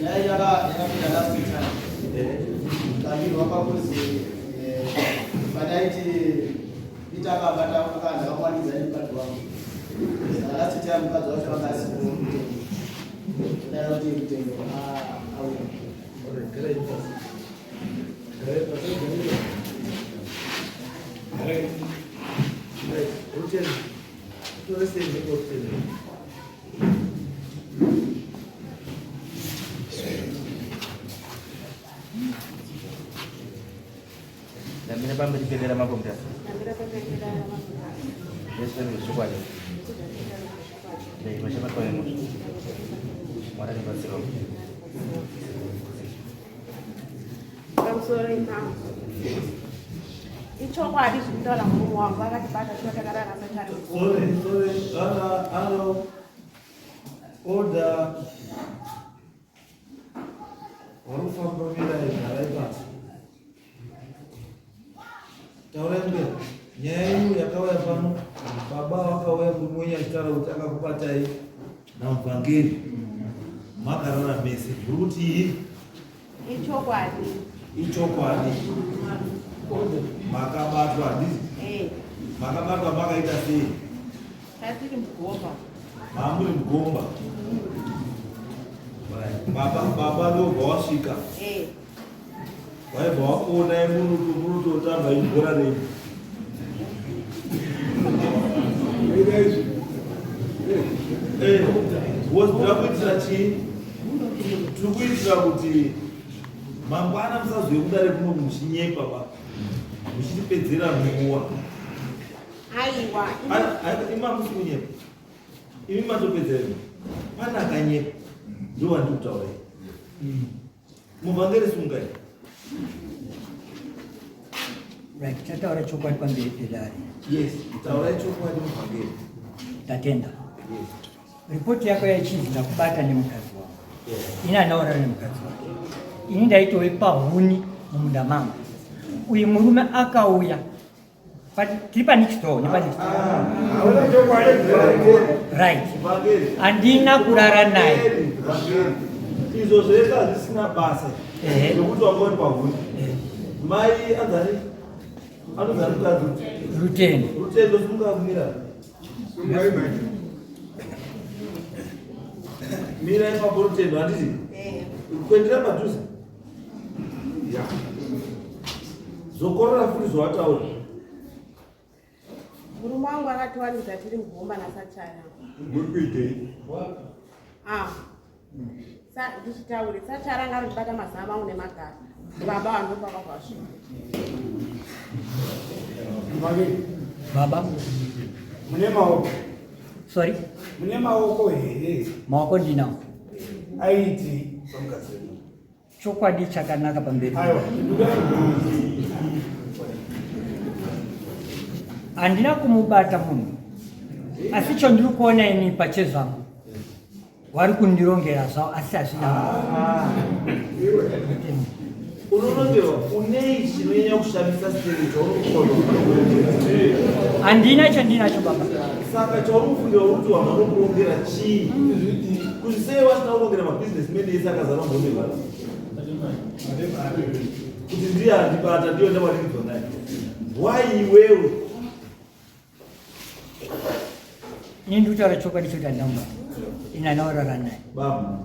Nyaya yakapinda last time. Ndambirwa pakuzi padaiti Peter akabata akanzi akamuwanidza nemukadzi wangu. Saka last time mukadzi wacho anga asipo mutemo. Dai kuti mutemo auya. Ndamira pamberi pedera mambo Mutasa. Zvese zvechokwadi. Ndaimashabatwa nemhosva. Mwari andibatsirawo. Pamusoro imambo. Ichokwadi zvinotaura murume wangu akatibata shuwa takarara satani. Sorry, sorry. Hello, hello. Order. Warufamba mirai garai pasi. Taurai mberi. Nyaya yenyu yakauya pano, baba vakauya murume wenyu achitaura kuti akakubatai namuvhangeri. Makarara mese. Muri kuti ii? Ichokwadi. Ichokwadi. Makabatwa handiti? Eh. Makabatwa makaita sei? Tatiri mugomba. Mamuri mugomba. Baba baba ndobva wasvika. Eh. Waibva wakuona munototamba ibhora renyu. Eh, wozoda kuitira chii? Tiri kuitira kuti mangwana musazouye kudare kuno muchinyepa ba. Muchitipedzera nguva. Aiwa. Imi hamusi kunyepa. Imi matopedza imi. Pane akanyepa. Ndiwo wandiri kutaura. Muvhangeri sungai. Right, tataura chokwadi pamberi pedare. Yes, taurai chokwadi muvhangeri. Tatenda. Yes. Ripoti yako yachinzi ndakubata nemukadzi wangu. Ini andaurara nemukadzi wake. Ini ndaitove pahuni mumunda mangu. Uyu murume akauya tiri panext door nepanext door. Right. Handina kurara naye. Izvo zvese hazvisina basa. Nekuti wanga uri pahuni. Mai anzani anozani mukadzi. Rutendo. Rutendo simuka kumira. Mira ipapo Rutendo handiti? Kuendera padhuze. Ya. Zokorora futi zvawataura. Murume wangu akatiwanidza tiri mugomba nasachaya. Muri kuitei? Ah. Sa ndichitaure sachara anga arikubata mazama angu nemagaro. Baba vangu pakavasvika. Baba. Mune maoko. Sorry. Mune maoko here? Maoko ndinawo. Aiti. Chokwadi chakanaka pamberi. Handina kumubata munhu. Asi chandiri kuona ini pachezvangu. Wari kundirongera zvavo asi hazvina. Unorongerwa unei chinonyanya kushamisa sei chauri Handina chandinacho baba. Saka chauri kufungira uri kuti vanhu vanokurongera chii? Kuti sei vasina kurongera mabusiness men ese akazara muhombe varo? Kuti ndiye andibata ndiyo ndawanikidzwa naye. Why iwewe? Ini ndikutaura chokwadi chekuti handina kumubata. Ini handina kurara naye. Baba,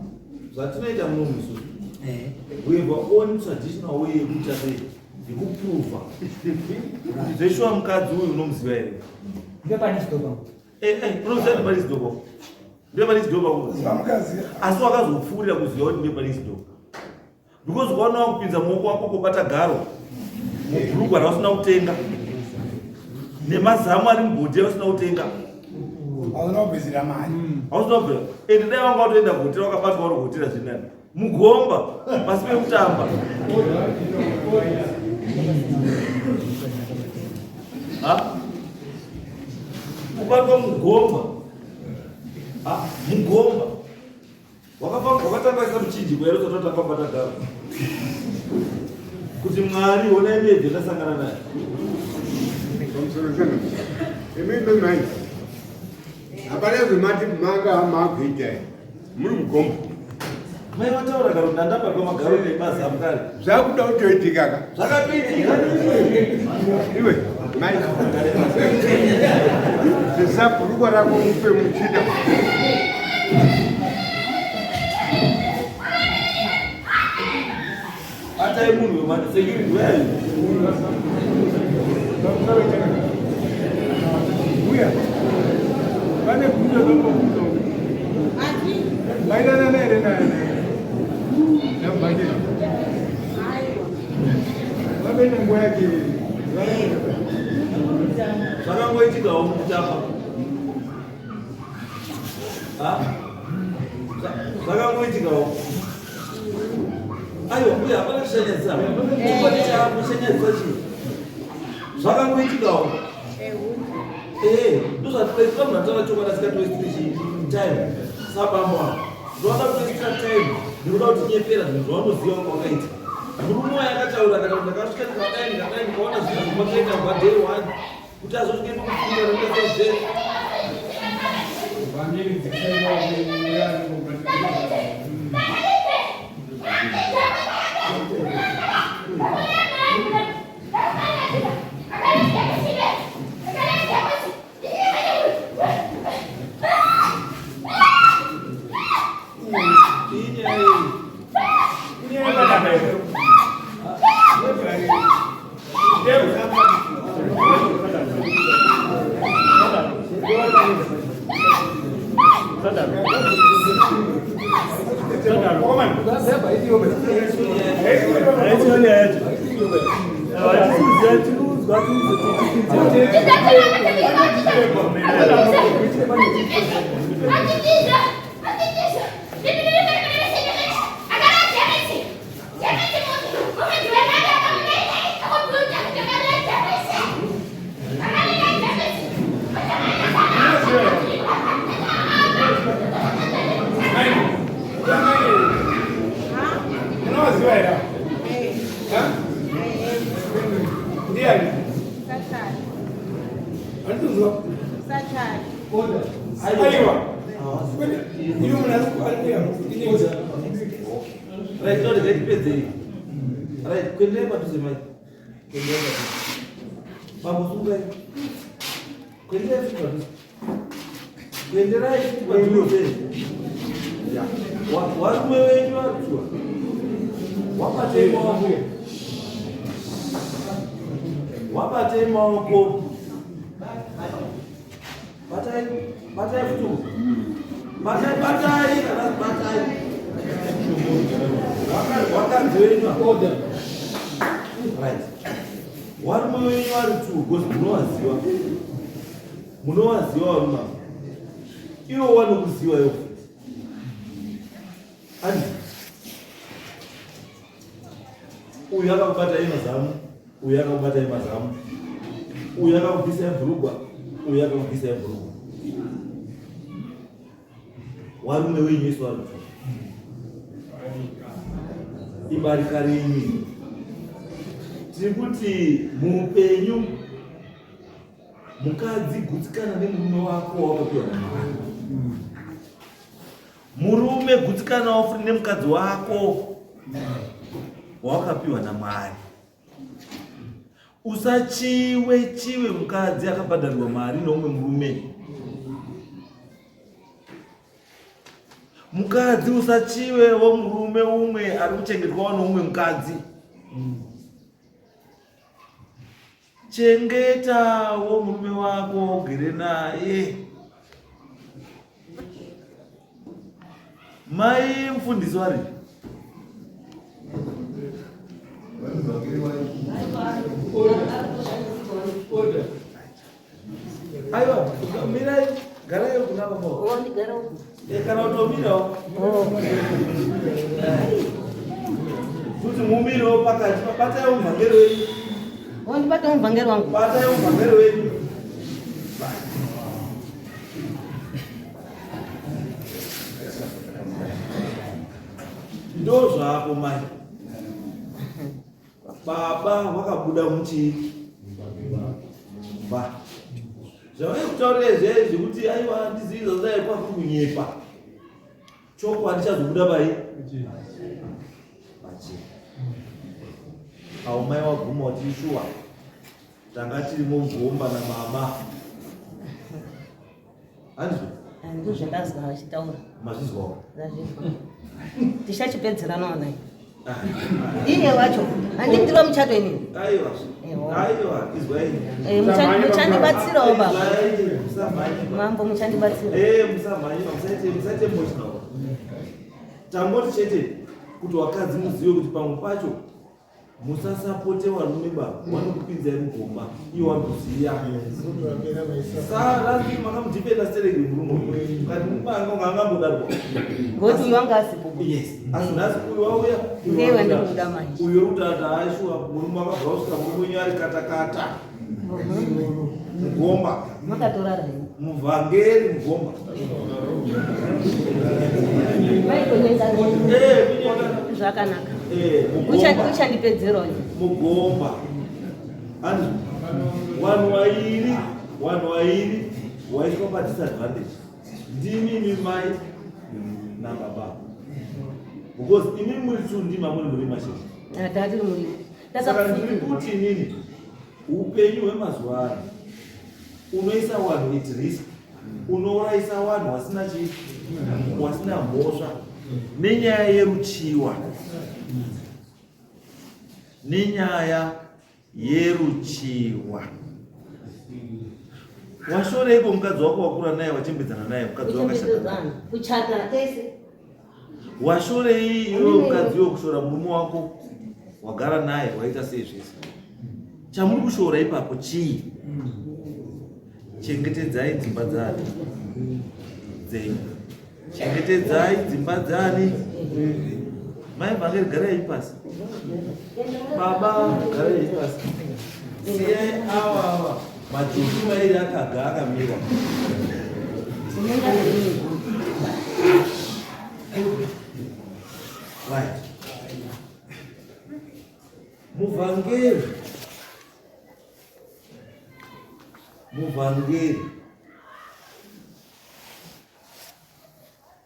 zvatinoita muno isusu. Eh. We have our own traditional way yekuita sei? Yekuprova. Kuti zveshuwa mukadzi uyu unomuziva here? Ndepane chidoko. Eh, eh, unomuziva ndepane chidoko. Ndepane chidoko. Asi wakazopfuurira kuziva kuti ndepane chidoko. Because ukaona wakupinza muoko wako kubata garo mubhurugwa rausina kutenga nemazamu ari mubhodhi ausina kutenga hauna kubvisira mari hausina kubvira ende dai wanga watoenda kuhotera wakabatwa uri kuhotera zvinani mugomba pasi pekutamba kubatwa mugomba mugomba Wakafamba wakatanga isa muchinjiko here usati watanga kubata garo. Kuti Mwari honai miedzo yandasangana nayo. Pamusoro chana. Imi mai. Hapana zvemati manga makuita. Muri mugomba. Mai vataura kare kuti ndandabatwa magaro nemazamu kare. Zvakuda kutoitika ka. Zvakatoitika. Iwe mai. Bvisa bhurukwa rako mupe muchida. Batai munhu wemhando security where are you? Uya. Pane bvunzo dzambobvunza. Maidanana here naye? Namubhangiri. Vave nenguva yake. Zvakangoitikawo mukutamba. Zvakangoitikawo. Aiwa mbuya hapana kushanyadzisa. Chokwadi chako shanyadzisa chii? Zvakangoitikawo. Eh, ndozvatinoita munhu ataura chokwadi asikatoistiri chii time. Sabambo ava. Ndoda kutoistira time ndinoda kuti nyepera zvinhu zvaunoziva wanga wakaita. Murume waye akataura akati ndakasvika ndikadai ndikadai ndikaona zvinhu zvamakaita kubva day one kuti azosvike pakufunga nekuita zvese. Right, sorry, ngatipedzei. Right, kuenderai padhuze mai. Kuenderai padhuze. Bambo sungai. Kuenderai futi padhuze. Kuenderai futi padhuze. Warume wenyu varutswa. Wabatei maoko. Wabatei maoko. Batai, batai futi. Batai, batai, kana batai. Wakadzi wenyu. Order. Right. Warume wenyu vari two because munowaziva. Munowaziva varume ava. Ivo vanokuziva ivo futi. Andi. Uyu akakubata imazamu, uyu akakubata imazamu. Uyu akakubvisa ibhurugwa, uyu akakubvisa ibhurugwa. Warume wenyu yesu vari two. Ibarika renyu. Tiri kuti muupenyu mukadzi gutsikana nemurume wako wawakapiwa naMwari. Murume gutsikanawo futi nemukadzi wako wawakapiwa naMwari. Usachiwe chiwe mukadzi akabhadharirwa mari neumwe murume. Mukadzi usachiwewo murume umwe ari kuchengetwawo neumwe mukadzi. Chengetawo murume wako ugere naye. Mai mufundisi wari Aiwa, mirai, garai kuna baba. Eh, kana utomirawo. Kuti mumirewo pakati, batai muvhangeri wenyu. Wandibata muvhangeri wangu. Batai muvhangeri wenyu. Ndozvako mai. Baba wakabuda muchii? Mumba. Zvavai kutaurira izvezvi kuti aiwa handizivi zvazvai kwaku kunyepa. Chokwadi chazobuda pai pachena. Awo mai waguma kuti shuwa tanga tiri mugomba namama. Handizvo? Ndizvo zvandazwa vachitaura. Mazvizwawo? Ndazvizwa. Tichachipedzeranawo naye. Iye wacho handiti ndiro muchato inini. Aiwa. Aiwa, izwai. Eh, muchandibatsirawo baba. Mambo muchandibatsira. Eh, musamhanye, musaite musaite emotional. Tangoti chete kuti wakadzi muzive kuti pamwe pacho musasapote varume ba vanokupinzai mugomba iwo vanoziya sarasi makamudhipenda stereki murume uyu kati mubanga unga angambodarwa Ngoti uyu wanga asipo. Yes, asi nhasi uyu wauya Ndiye wandikuda manje. uyu uri kuti aishuwa murume akabva kusvika murume wenyu ari katakata mugomba Makatorara henyu. muvhangeri mugomba Maikonyengana. Zvakanaka. Mugomba Uchandipedzerawo. Mugomba andizvo vanhu vairi vanhu vairi waiswa padisadvantage ndimi imi mai nababa because imi muri two ndimi amuri muri mashizha Tatiri muri. Saka ndiri kuti inini upenyu hwemazuva ano unoisa vanhu at risk, unourayisa vanhu vasina chii, wasina mhosva nenyaya yeruchiwa, nenyaya yeruchiwa. Washoreiko mukadzi wako wakura naye wachembedzana naye mukadzi wakashata naye? Kuchata tese. Washorei iwe mukadzi iwe kushora murume wako wagara naye waita sei zvese? Chamuri kushora ipapo chii? Chengetedzai dzimba dzani dzenyu. Chengetedzai dzimba dzani. Mai vhangeri garai pasi. Baba garai pasi. Siyai awa awa majoki mairi akaga akamirwa. Right. Muvhangeri muvhangeri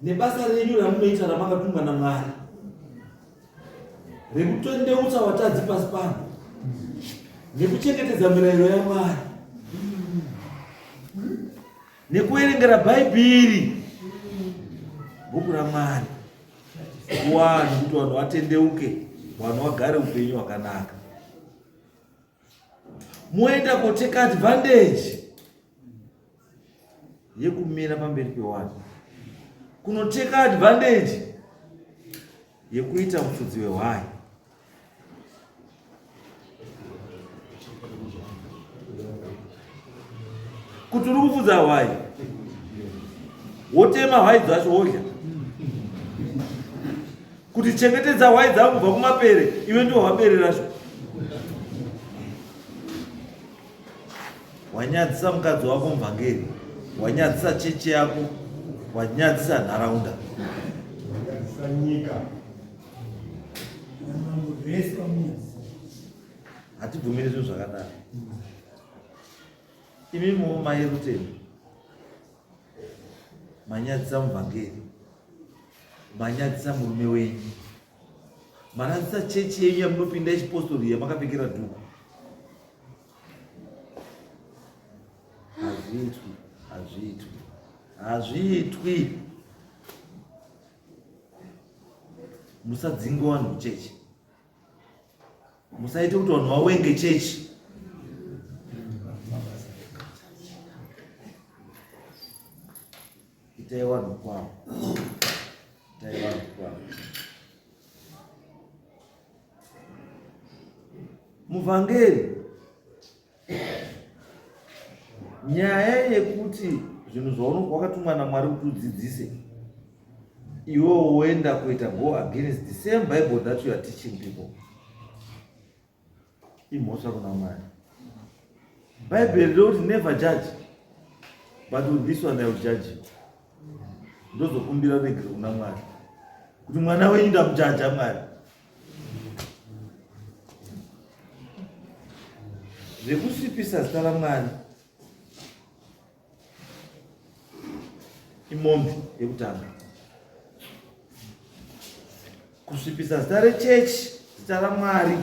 nebasa renyu ramunoita ramakatumwa naMwari rekutendeutsa watadzi pasi pano nekuchengetedza mirayiro yaMwari nekuverengera Bhaibheri bhuku raMwari kuvanhu kuti vanhu vatendeuke, vanhu vagare upenyu hwakanaka. Moenda koteka advantage yekumira pamberi pewanhu, kunoteka advantage yekuita mufudzi wehwai. Kuti uri kufudza hwai, wotema hwai dzacho wodya. Kuti chengetedza hwai dzangu kubva kumapere, iwe ndiwo hwapere racho. Wanyadzisa mukadzi wako muvhangeri, wanyadzisa chechi yako, wanyadzisa nharaunda. Nyika. Hatibvumiri zvinhu zvakadaro. Imimiwo mai Rutendo, manyadzisa muvhangeri, manyadzisa murume wenyu, maradzisa chechi yenyu yamunopinda yechipostori yamakapfekera dhuku. Hazviitwi, hazviitwi, hazviitwi. Musadzinge vanhu kuchechi, musaite kuti vanhu vawenge chechi. Itai vanhu kwavo, itai vanhu kwavo. Muvhangeri, nyaya yekuti zvinhu zvaunenge wakatumwa naMwari kuti udzidzise, iwe woenda kuita go against the same Bible that you are teaching people, imhosva kuna Mwari. Bhaibheri rinoti never judge, but with this one I will judge you. Ndozokumbira regere kuna Mwari kuti mwana wenyu ndamujaja Mwari. Zvekusvipisa zita raMwari imombe yekutanga. Kusvipisa zita rechechi, zita raMwari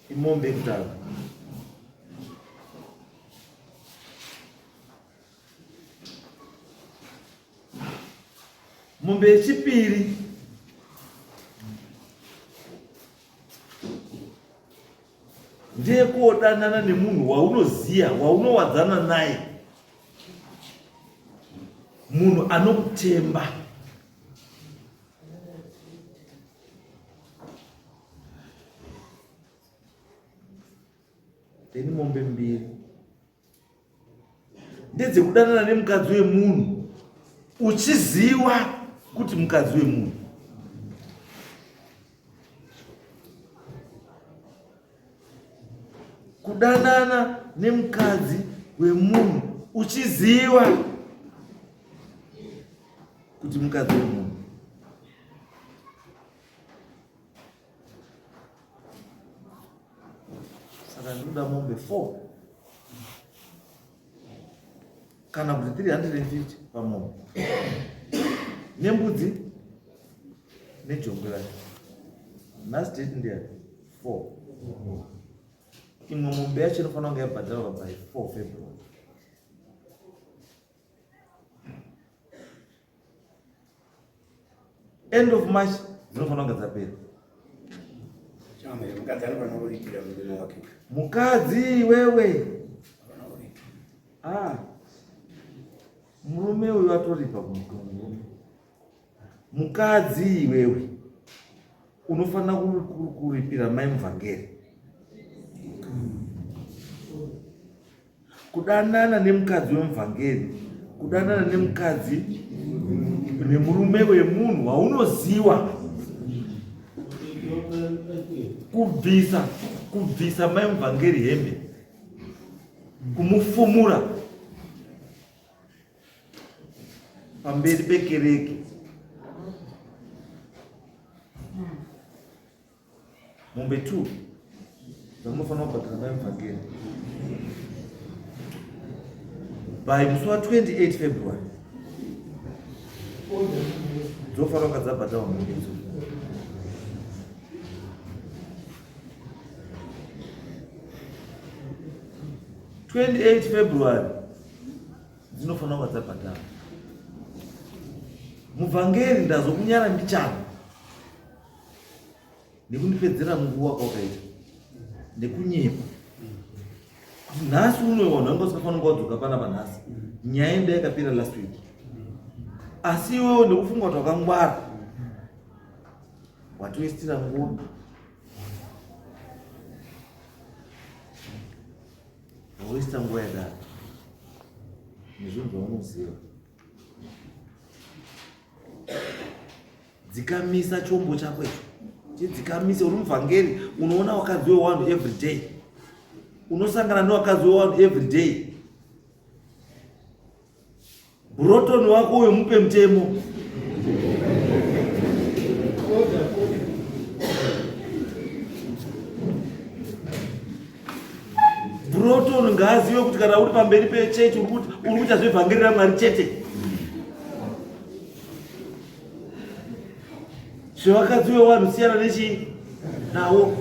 imombe yekutanga. Mombe yechipiri ndeyekuodanana nemunhu waunoziva waunowadzana naye munhu anokutemba then mombe mbiri ndedzekudanana nemukadzi wemunhu uchiziva kuti mukadzi wemunhu kudanana nemukadzi wemunhu uchiziva kuti mukadzi wemunhu saka ndinoda mombe 4 kana kuti 350 pamombe nembudzi nejongwe racho nhasi date ndeyani 4 imwe mombe yacho inofanira kunge yabhadharwa by 4 february end of march dzinofanira kunge dzapera mukadzi iwewe ah, murume uyu atoripa kumurume mukadzi iwewe unofanira kuripira mai muvhangeri Kudanana nemukadzi wemuvhangeri, kudanana nemukadzi nemurume wemunhu waunoziwa, kubvisa kubvisa mai muvhangeri hembe, kumufumura pamberi pekereke. Mombe 2 dzamunofanira kubhadhara mai muvhangeri by musi wa 28 February dzofanira kunga dzabhadharwa mombe idzo. 28 February dzinofanira kunga dzabhadharwa. Muvhangeri ndazokunyara ndichana nekundipedzera nguva kwakaita nekunyepa kuti nhasi uno vanhu vanga vasingafanira kunge wadzoka panapa nhasi nyaya inda yakapera last week asi iwewo nekufunga kuti wakangwara watoistira nguva wawaista nguva yadaro nezvinhu zvaunoziva Dzikamisa chombo chako icho. Chidzikamise uri muvhangeri unoona wakadzi wewanhu every day. Unosangana newakadzi wewanhu every day. Broton wako uyo mupe mutemo. Broton ngaazive kuti kana uri pamberi pechechi uri kuita zvevhangeri raMwari chete. Zvevakadzi wewanhu siyana nechii nawo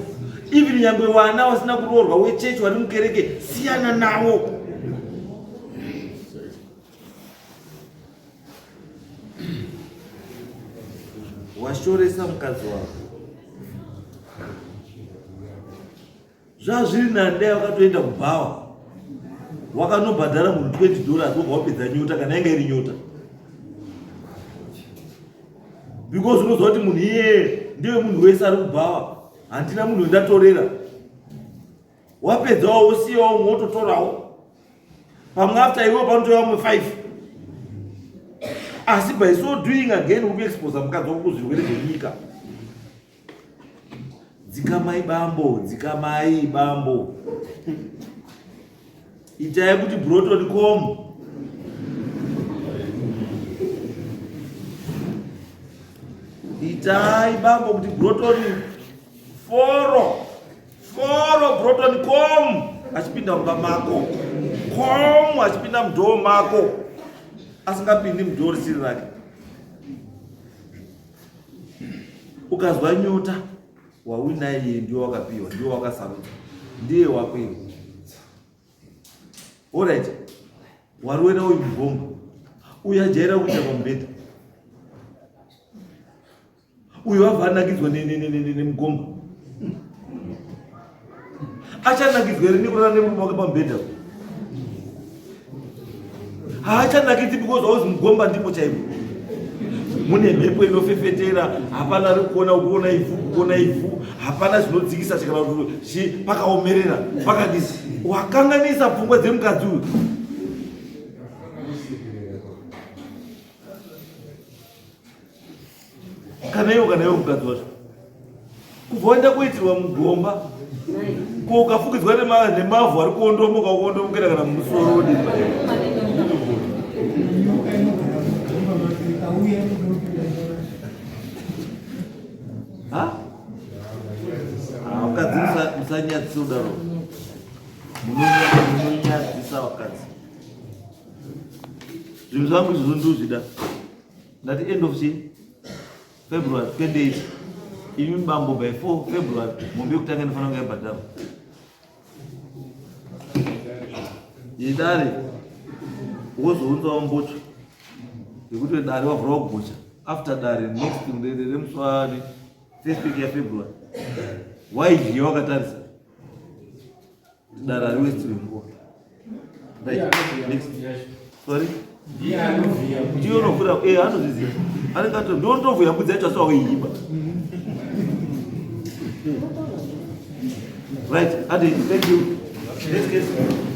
even nyangwe wana wasina kuroorwa wechechi wari mukereke siyana nawo washoresa mukadzi wako Zvazviri nani dai wakatoenda kubhawa wakanobhadhara munhu 20 dollars wobva wapedza nyota kana yanga iri nyota because unoziva kuti munhu iyeye ndiwe munhu wese ari kubhawa handina munhu wendatorera wapedzawo wosiyawo umwe wototorawo pamwe after iwe panotoya vamwe 5 asi by so doing again uri kuexposa mukadzi wako kuzvirwere zvenyika Dzikamai bambo, dzikamai bambo. Itai kuti broton com. Itai bambo kuti broton foro. Foro broton com achipinda mumba mako. Com achipinda mudhoo mako. Asingapindi mudhoo risiri rake. Ukazwa nyota wauinaye iye ndiwe wakapiwa, ndiwe wakasarudza, ndiye wako iwe. Alright, waruwena uyu mugomba uyu ajaira kuita pamubhedha uyu wabva anakidzwa nemugomba achanakidzwa here nekurara nemurume wake pamubhedha haachanakidzi because auzi mugomba ndipo chaipo mune mhepo inofefetera hapana ari kuona kuona ivhu kuona ivhu hapana zvinodzikisa chikana kuti pakaomerera pakadii wakanganisa pfungwa dzemukadzi uyu kana iwo kana iwo mukadzi wacho kubva waenda kuitirwa mugomba ko ukafukidzwa nemavhu ari kuondomoka kuondomokera kana mumusoro wodii vakadzi musanyadzisa kudaro munonyadzisa vakadzi zvinhu zvangu izvozvo ndozvida ndati end of chii February 28 imi bambo by 4 February mombe yekutanga inofanira kunge yabhadharwa yedare wozounzawo mbocho yekuti dare wavhura wagocha after dare next remusi wani first week yafebruary waidyiwa wakatarisa Dara riwesti wenguva. Right. Next. Sorry. Ndiye unofura eh anozviziva. Anenge ato ndiwo unotovhuya mbudzi yacho asi wauiiba. Right. Adi, thank you. Next case.